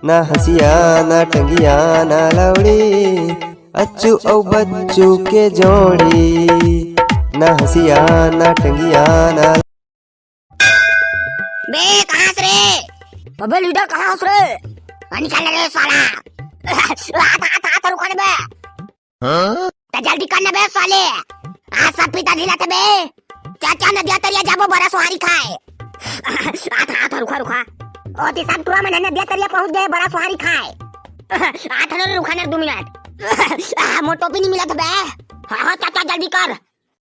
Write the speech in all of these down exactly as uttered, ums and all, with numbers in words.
ना हँसिया, ना टंगिया, ना लौड़ी, अच्छू अउ बच्चू के जोड़ी। ना हँसिया, ना टंगिया, ना बे, कहाँ हस रे? अबे लीडर, कहाँ हस रे? आ, निकल रे साला। हाथ, हाथ, हाथ रुका दे बे। हाँ? त जल्दी कर ना बे साले। आज सब पिता ढीला थे बे। चाचा नदिया तरिया जाबो बरा सोहारी खाए। हाथ, हाथ रुका, रुका। ओ ती सब टुरा मन नदिया तरिया पहुँच गए बरा सोहारी खाए। हाथ न रुका ना दो मिनट। आ, मोर टोपी नहीं मिला था बे। हाँ, हाँ, चाचा जल्दी कर।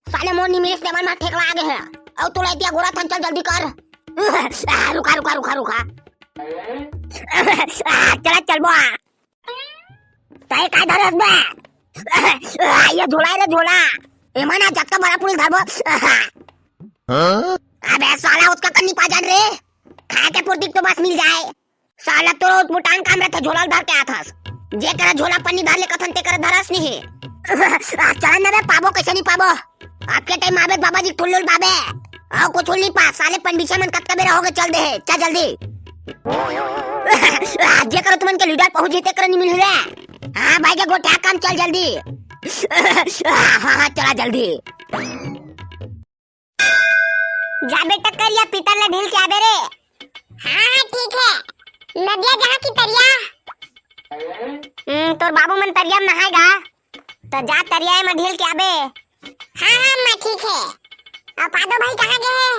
साले मोर निमिष देवन म ठेकला आगे हे। अउ तोला इतिया गोरा थन चल जल्दी कर। आ, रुका, रुका, रुका, रुका। आ, चला चलबो आ। तय काय धरस बे? आ, ये झोला रे झोला। एमा ना जतका बड़ा पुलिस धरबो। हाँ? अबे साला उसका कन्नी पाजन रे। खाए के पुर्तिक तो बस मिल जाए। साला तोरो उटमुटांग काम रहथे, झोला ल धर के आथस। जे करा झोला पन्नी धर ले कथन, ते करा धरस नहीं। आ, चलन ना बे, पाबो कैसे नहीं पाबो? आपके टाइम आबे बाबा जी ठुल्लुल बाबे। आओ कुछ नहीं पा, साले पन बिछे मन कतका बेरा होगे चल दे हे, चल जल्दी। आ, जे करा तुमन के लीडर पहुंच जीते करा नहीं मिलू रे। हाँ भाई के गोठा काम चल जल्दी। हाँ, हाँ, चला जल्दी। जा बेटा करिया, पितर ला ढील के आबे रे। हाँ, हाँ, ठीक है। नदिया जहाँ की तरिया। हम्म, तोर बाबू मन तरिया में नहाएगा, तो जा तरिया में ढील के आबे। हाँ, हाँ, मैं ठीक है। अब पादो भाई कहाँ गए हैं?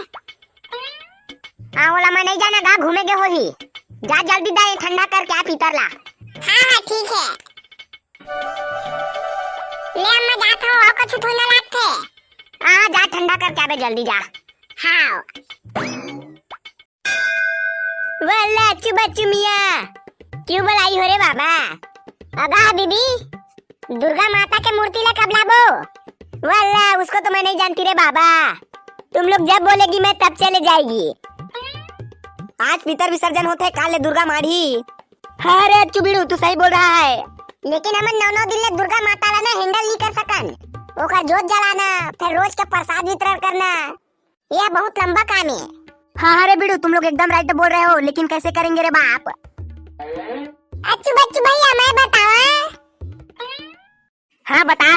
हाँ, ओला मैं नहीं जाना गा, घूमे गए होही। जा जल्दी दा, ये ठंडा करके आ पितर ला। हाँ, हाँ, ठीक है। ले अम्मा जात हूँ, और कुछ थोड़ा लागथे। हाँ, जा ठंडा करके आबे, जल्दी जा। हाँ। वाला चुबा चुमिया, क्यों बुलाई हो रे बाबा? अगा बीबी, दुर्गा माता के मूर्ति ला कब लाबो? वाला, उसको तो मैं नहीं जानती रे बाबा, तुम लोग जब बोलेगी मैं तब चले जाएगी। आज पितर विसर्जन होथे, काल ले दुर्गा माढ़ी। हाँ रे चुबिड़ू, तू सही बोल रहा है। लेकिन हमन नौ नौ दिन ले दुर्गा माता ला ना handle नहीं कर सकन। ओकर जोत जलाना, फिर रोज के प्रसाद वितरण करना, यह बहुत लंबा काम है। हाँ, हाँ रे बिड़ू, तुम लोग एकदम right बोल रहे हो, लेकिन कैसे करेंगे रे बाप? अच्छू बच्चू भैया, मैं बतावा। हाँ, बता।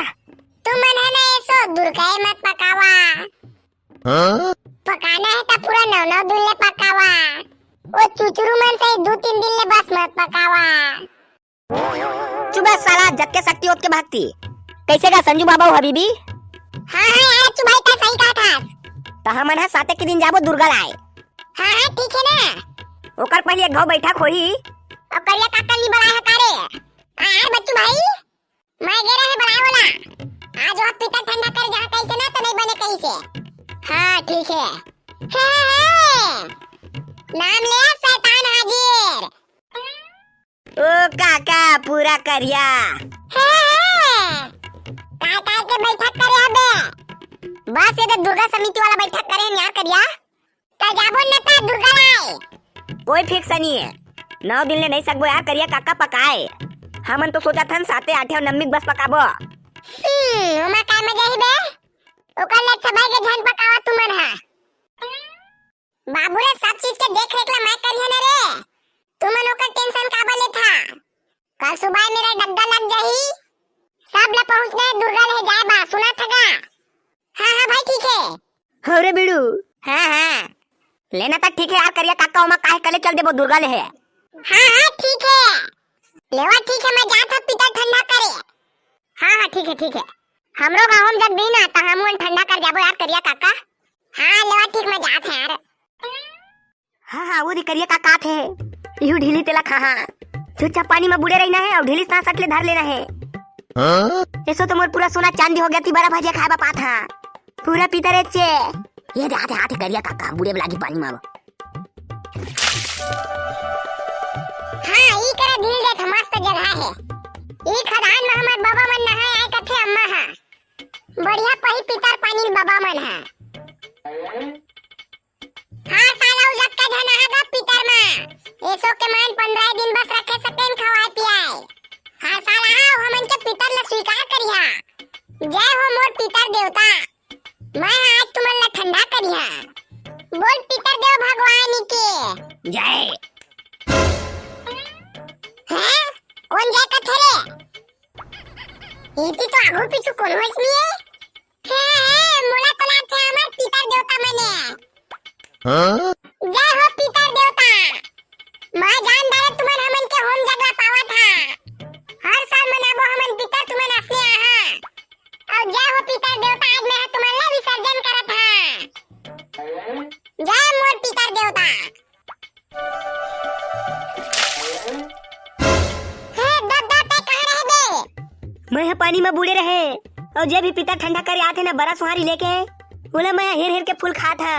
तुमन है ना, ऐसो दुर्गा मत पकावा। हाँ? पकाना है तो पूरा नौ नौ दिन ले पकावा। वो चुचरू मन से दो तीन दिन ले बस मत पकावा। चुबे साला, जतके शक्ति ओतके भक्ति। कैसे गा संजू बाबा हो हबीबी? हाँ, हाँ, यार, अच्छू भाई, तैं सही कहा था। तो हमन ह साते के दिन जाबो दुर्गा लाए। हाँ, हाँ, ठीक है ना। ओकर पहले एक घाव बैठक होही। अब करिया काका नी बुलाए ह का रे? हाँ, यार, बच्चू भाई, मैं गे रहे बुलाए वाला। आज वह पितर ठंडा कर जहाँ कैसे ना तो नहीं बने कहीं से। हाँ, ठीक है। हे, हे, हे। नाम ले शैतान हाजिर। ओ काका, पूरा करिया। हे, हे। काय काय के बैठक करे हबे? बस ये तो दुर्गा समिति वाला बैठक करे हैं यार करिया। त जाबो न त दुर्गा लाए। कोई fix नहीं है। नौ दिन ले नहीं सकबो यार करिया काका पकाए। हमन तो सोचा थन साते आठे और नम्मी के बस पकाबो। हम्म, ओमा काय मजा ही बे? ओकर ले अच्छा भाई के झन पकावा तुमन हा। बाबू रे, सब चीज के देख रेख ला मैं करिहन रे, तुमन ओकर tension काबर लेथा? कल सुबह मेरा डग्गा लग जाही, सब ला पहुंचना है दुर्गा ले जाए बा, सुना थगा? हाँ, हाँ भाई, ठीक है। हो रे बिड़ू। हाँ, हाँ, लेना तक ठीक है यार करिया काका, ओमा काहे कले चल देबो दुर्गा ले है। हाँ, हाँ, ठीक है, लेवा ठीक है, मैं जात हूँ पितर ठंडा करे। हाँ, हाँ, ठीक है, ठीक है, हमरो गाँव में जग दी ना, त हमन ठंडा कर जाबो यार करिया काका। हाँ, लेवा ठीक, मैं जात है यार। हाँ, हाँ, वो दी करिया काका थे। इहू ढीली तेला खा, हाँ। चुपचाप पानी में बूड़े रहना है और ढीली सांस सट ले धर लेना है। हाँ? ऐसो तो मोर पूरा सोना चांदी हो गया, ती बड़ा भजिया खाए बा पात, हाँ। पूरा पीता रे चे। ये दे, आते, आते करिया काका, बूड़े लागी पानी में अब। हाँ, ई करा ढील देख, मस्त जगह है। ई खदान में हमर बाबा मन नहाए आए कथे अम्मा हा। बढ़िया पही पीतर पानी बाबा मन हा। हाँ साला, उ जतका झन आहा गा पितर मा, एसो के मन पंद्रह दिन बस रखे सकेन खवाए पियाए। हाँ साला, हाँ, हमन के पितर ला स्वीकार करिहा। जय हो मोर पितर देवता, मैं आज तुमन ला ठंडा करिहा। बोल पितर देव भगवान के जय। एती तो आगू पीछू कोनो हइस नहीं है। हे, हे, मोला तो लागथे हमर पितर देवता मने। हाँ? जय हो पितर देवता। मैं जान डारे तुमन हमन के होम जगह पावत हा। हर साल मनाबो हमन पितर तुमन असने आहा। अउ जय हो पितर देवता, आज मैं तुमन ला विसर्जन करत हा। जय मोर पितर देवता। हे दद्दा, तै कहाँ रहे बे? मैं ह पानी म बूड़े रहे, अउ जे भी पितर ठंडा करे आथे ना बरा सुहारी लेके, ओला मैं ह हेर हेर के फूल खात हा।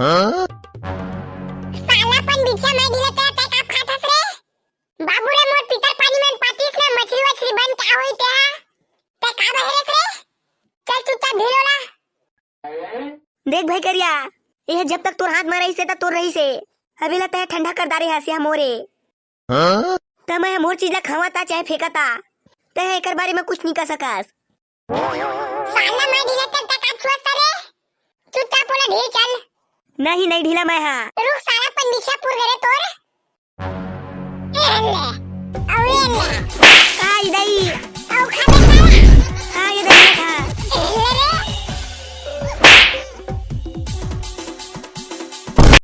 हाँ? साला पनबिछिया मैं ढीला तै, तै का खात हस रे? बाबू रे मोर पितर पानी में पातीस ना मछली वछली बन क्या होई ते हा? तै का बहेरस रे? चल चुपचाप ढील ओला। देख भाई करिया, यह जब तक तोर हाथ में रही से त तोर रही से, अभी ला तय ठंडा कर डारे हस या मोरे। हाँ? त मैं मोर चीज ला खावा ता चाहे फेंका ता, तय एकर बारे में कुछ नहीं कर सकस। साला मैं ढीला तक तक आप छुअस रे। चुपचाप ओला ढील चल। नहीं, नहीं ढीला मैं हा। रुक साला पनबिछिया पुर गरे तोर। ए ले, अउ ए ले। का ई दई?